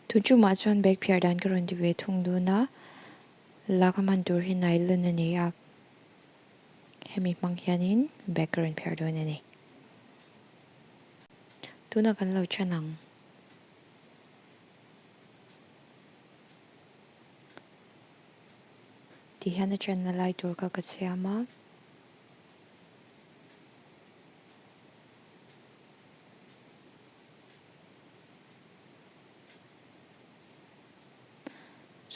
Tun tumah chuan bag phiar dan ka rawn ti ve thung dawn a, lak a hman tur hi nylon a ni a, hemi hmang hianin bag ka rawn phiar dawn a ni. Tunah kan lo chan ang. Ti hian a channa lai tur kha ka siam a.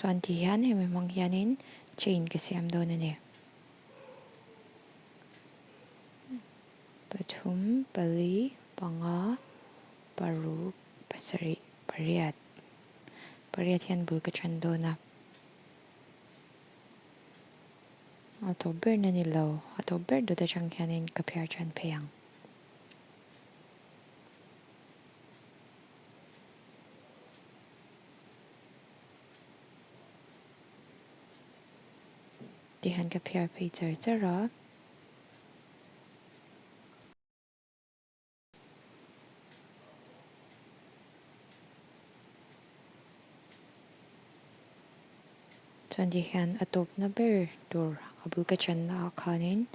Chuan ti hian hemi hmang hianin chain ka siam dawn a ni. Pathum, pali, panga, paruk, pasarih, pariat. Pariat hian bul ka chan dawn a. A tawp ber na ni lo, a tawp ber dawt atang hianin ka phiar chan phei ang. Tihian ka phiar phei char char a. Chuan ti hian a tawpna ber tur a bul ka channa ah khanin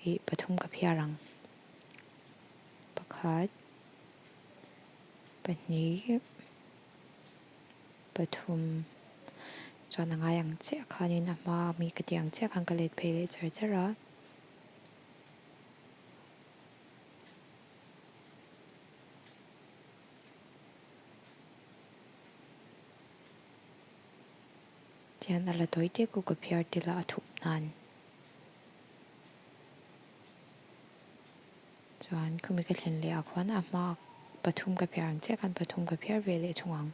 ih pathum ka phiar ang. Pakhat, pahnih, pathum chuan a ngai ang chiah khanin a hma ami ka tih ang chiah khan ka let phei leh char char a. Tihian a la tawi te ku ka phiar tel a a thup nan chuan khumi ka thlen leh ah khuan a hma pathum ka phiar ang chiah khan pathum ka phiar ve leh thung ang.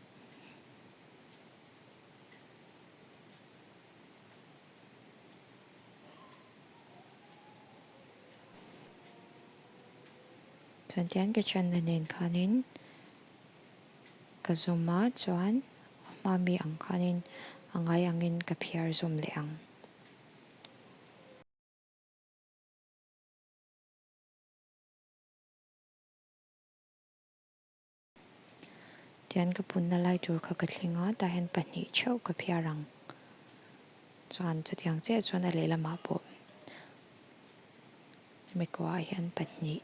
Chuan tian ka channa nen khanin ka zum a, chuan a hma mi ang khanin a ngai angin ka phiar zum leh ang. Tian ka punna lai tur kha ka thleng a, tah hian pahnih theuh ka phiar ang. Chuan chutiang chiah chuan a lehlamah pawh hemi kuahah hian pahnih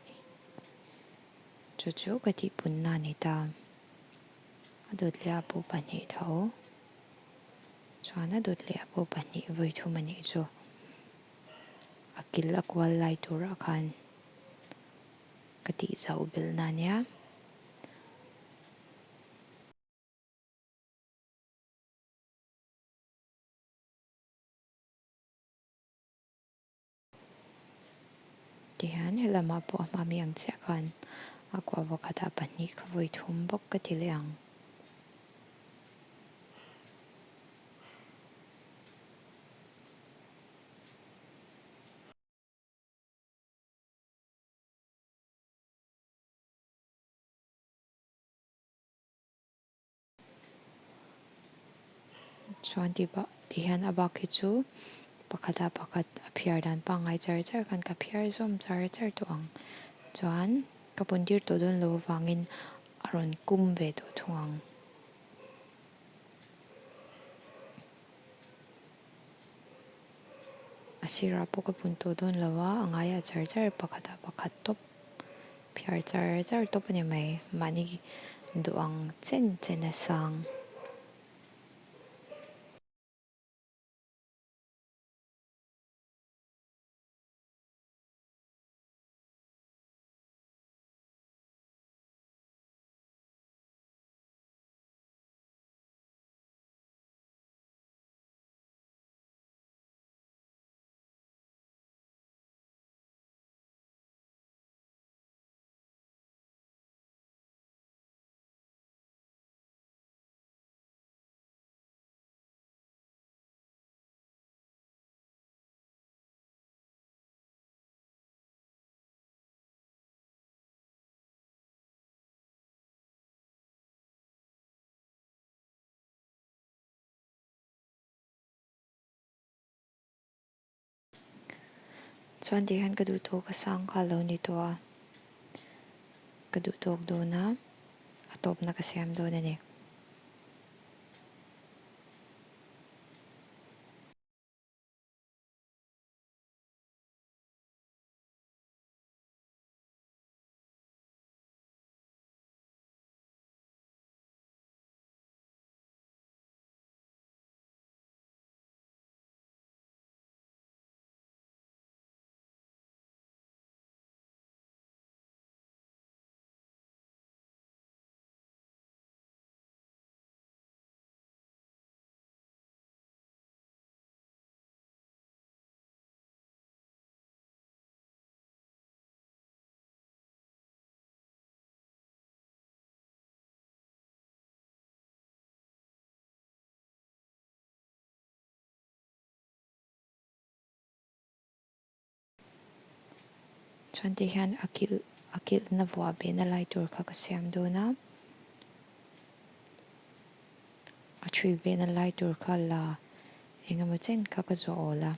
chu chu ka tih punna a ni ta. A dawt leh ah pawh pahnih tho. Chuan a dawt leh ah pawh pahnih vawi thum a nih chu. A kil a kual lai turah khan. Ka tih zauh belh na nia. Tihian helamah pawh a hma mi ang chiah khan a kuah vakhatah pahnih kha vawi thum bawk ka ti leh ang. Chuan tih pah ti hian a bak hi chu pakhat ah pakhat a phiar dan pangngai char char khan ka phiar zawm char char tawh ang chuan ka pun tir tawh dawn lo avangin a rawn kum ve tawh thung ang. A sirah pawh ka pun tawh dawn lo a, a ngaiah char char pakhatah pakhat tawp phiar char char tawp a ni mai. Mahni duh ang chen chen a sang. Chuan tih hian ka duh tawk a sang kha a lo ni tawh a, ka duh tawk dawn a, a tawpna ka siam dawn a ni. Chuan ti hian a kilh a kilhna vuah behna lai tur kha ka siam dawn a. A chhui behna lai tur kha la eng emaw chen kha ka zawh awl a,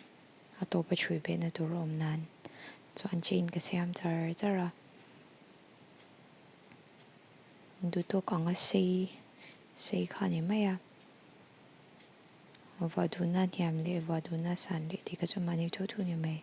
a tawpa chhui behna tur a awm nan chuan chain ka siam char char a. Duhtawk anga sei sei kha a ni mai a. Vuah duhna hniam leh vuah duhna san leh tih kha chu mahni thu thu ni mai.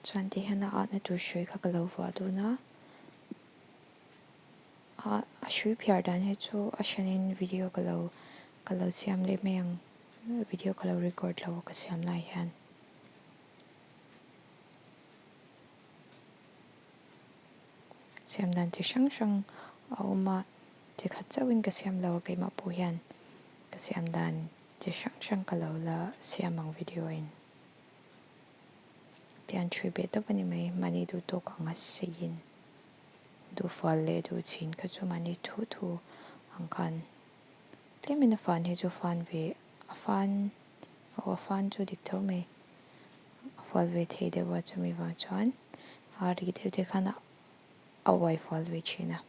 Chuan ti hian a ahna tur hrui kha ka lo vuah dun a, a hrui phiar dan hi chu a hranin video ka lo ka lo siam leh mai ang video ka lo record lo a ka siam lai hian. Siam dan chi hrang hrang a awm a, chi khat chauhin ka siam lo a keimah pawh hian ka siam dan chi hrang hrang ka lo la siam ang video in. Tian thui beh tawp a ni mai, mahni duh tawk ang a seiin duh fual leh duh chhin kha chu mahni thu thu. Ang khan tlemin a fan hi chu fan ve a fan aw a fan chu dik tho mai a fual ve thei deuh a chumi vang chuan a ri deuh te khan a uai fual ve thin a.